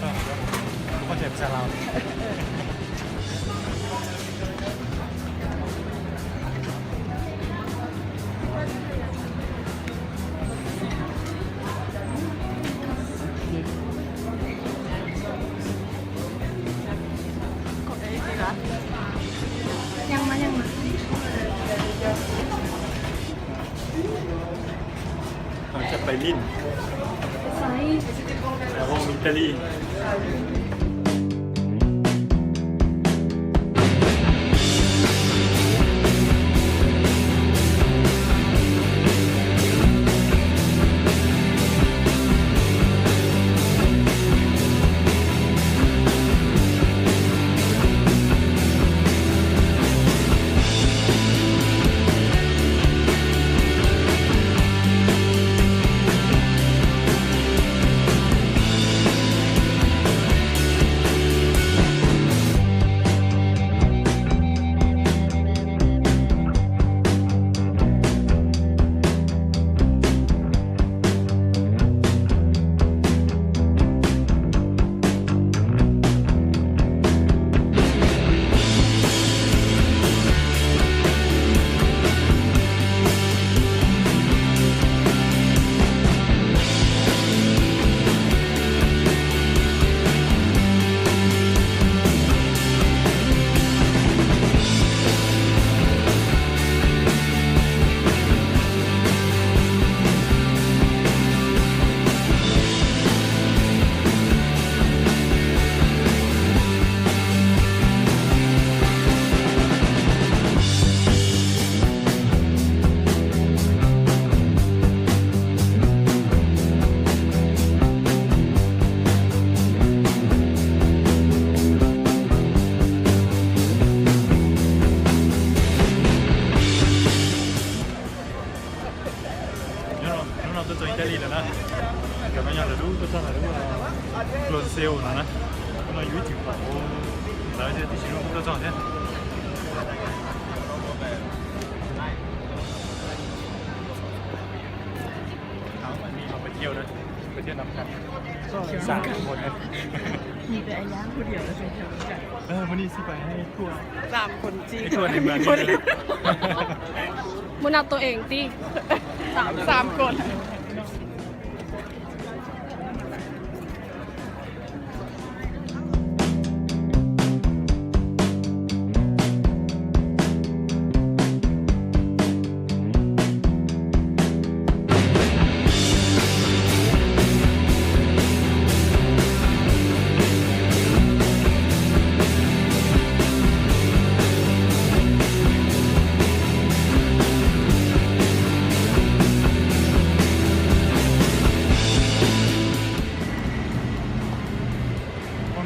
Không có thèm xa lào. Ntawm no yog Italy. Hnub no tuaj txog Italy lawm na. Cov no yog lawv lub tuaj txog lawv lub Colosseum no na. Hnub no yus ib txwm pom lawv thiab, tiam sis hnub no tuaj txog thiab. Pais thiab na, pais thiab nab kam. Xam hua na. Hnub no tuaj ev tib, xam kam.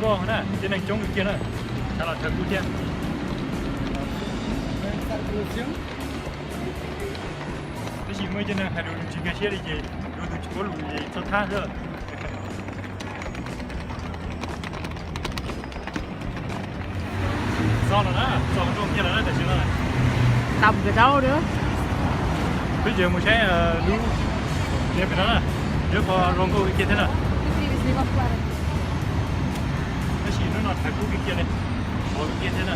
Ua nkauj na, tib neeg coob kawg kiag na, rov los thawv kub thiab. Tab sis muaj cov neeg hais lus tsis nkag siab li ces yuav tus tsis paub lus ces txhob thab xwb. Txog lawm na, txog nroog kiag lawm na tam sim no. Tau pem rau na. Peb yuav mus saib lub, pem no na, yuav qhov zoo nkauj kiag thiab na. Tab sis hnub no thawv kub kiag li, qhov kiag thiab na.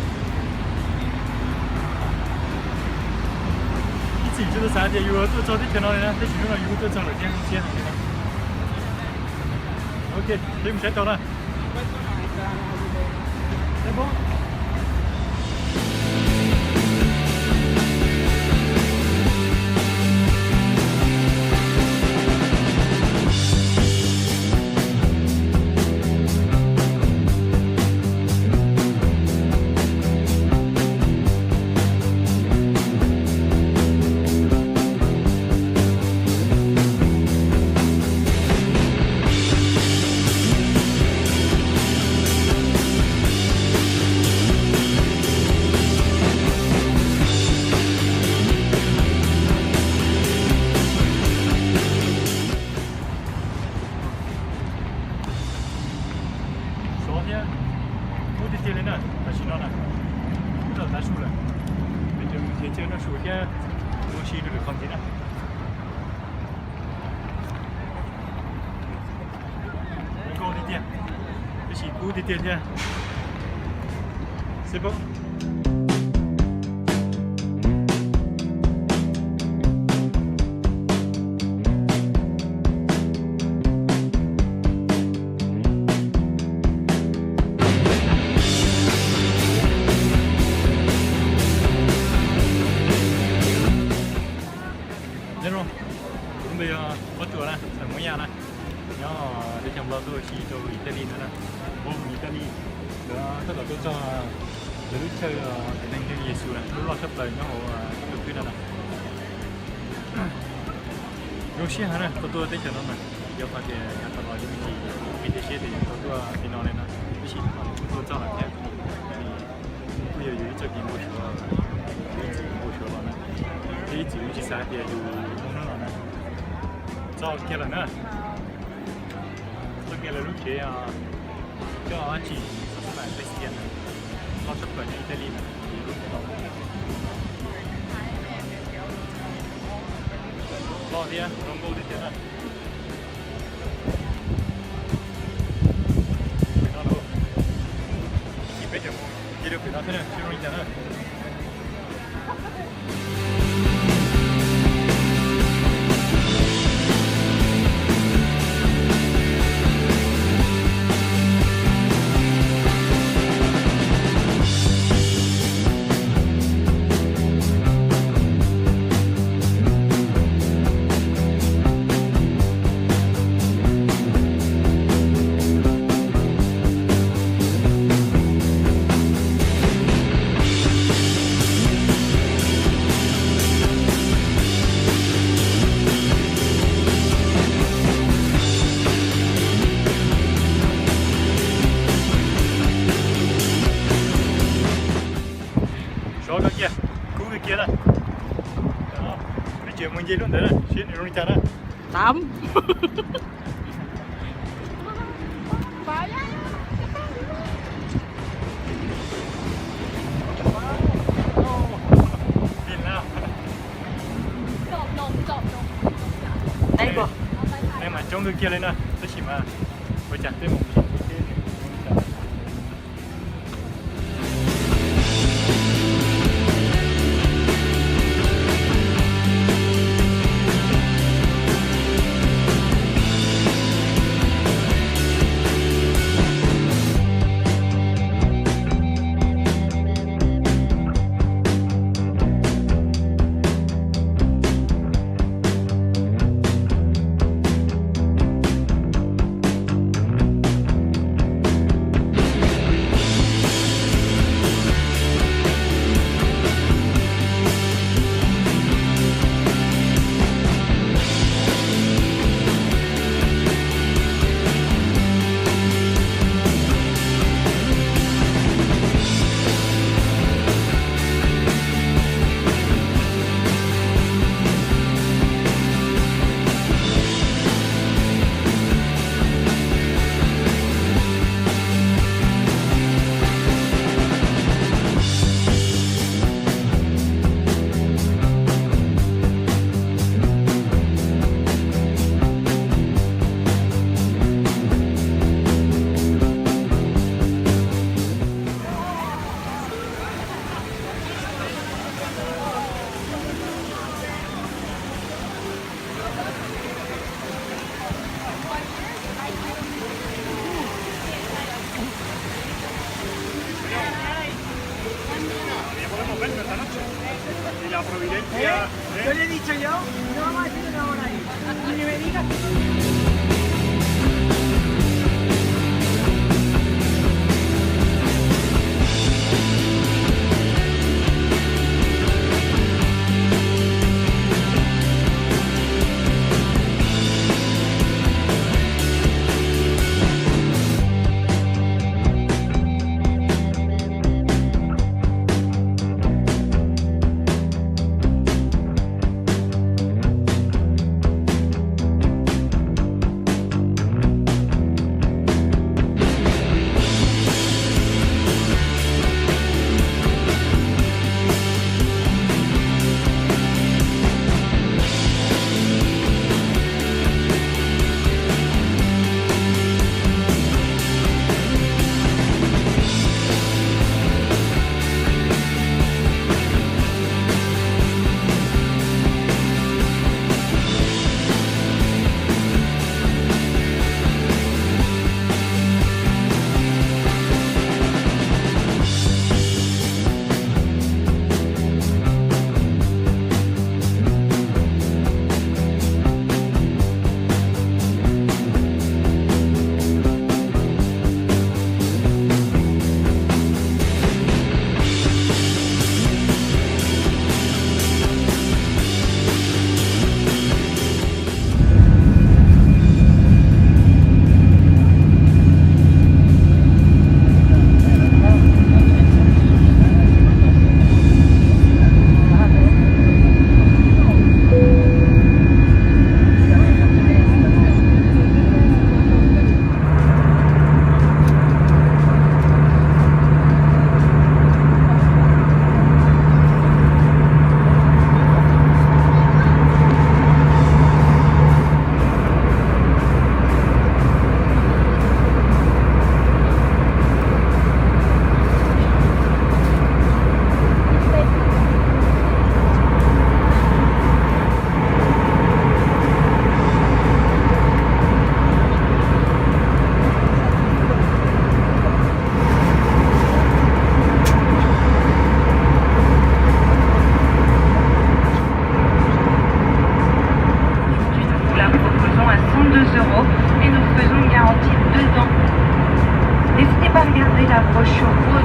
Ib txhis tsis tau xav tias yus tuaj txog teb chaws no li na, tab sis hnub no yus tuaj txog lawm thiab, ntsia heev li na. Ok, peb mus saib tau na. Sov thiab kub tiag tiag li na, tam sim no na, kub tau tav su lawm. Peb cov mus nrhiav chaw noj su thiab ua si rau lwm qhov ntxiv na. Zoo nkauj tiag tiag. Tab sis kub tiag tiag thiab. Xib paub. Nyob zoo, lub npe yog Pob Tsuas na, xeem Hmoob Yaj na. Nyob teb chaws Nplog tuaj ua si rau Italy ntawd na. Ua Italy, lawv tab tom tuaj txog lawv lub chaw, tus neeg Yexus na, lub loj tshaj plaws nyob hauv tus kwj no na. Zoo siab heev na, tau tuaj teb chaws no na. Yog qhov tias yav tas los yeej tsis, tsis teb siab tias yuav tau tuaj li no li na, tab sis kuj tuaj txog lawm thiab. Kuj yog yus ib txoj kev npau suav, yus ib txwm npau suav los na, thiab ib txwm yus tsis xav tias yus mus hnub no na. Txog kiag lawm na, txog kiag lawv lub tsev, coj dab tsi, xab xab nais Palestine na, loj tshaj plaws nyob Italy na. Loj thiab zoo nkauj tiag tiag na. Pem no los, peb cov mus ces rau pem no thiab na, tsis zoo li cas na. Sov kawg kiag, kub kawg kiag na. Peb tseem mus nce lub ntawd na, seb nws zoo li cas na. Tam. Neeg mas coob kawg kiag li na, tab sis mas ua cas tej mus Yo le he dicho yo, no vamos a decir una hora ahí. Ni me digas.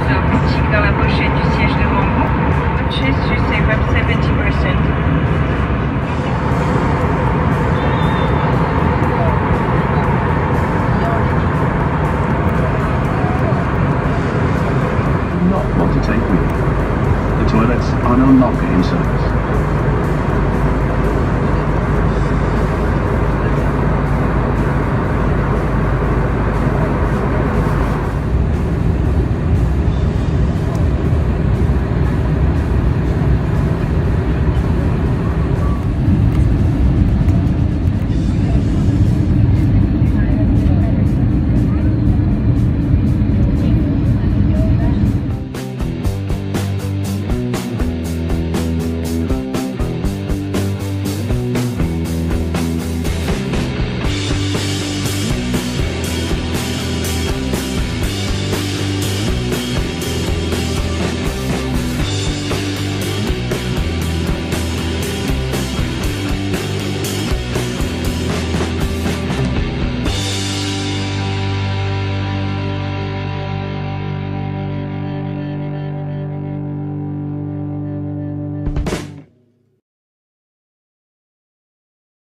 Un petit dans la pochette du siège devant vous. Purchase, you save up seventy percent. Do not want to take with you. The toilets are no longer in service.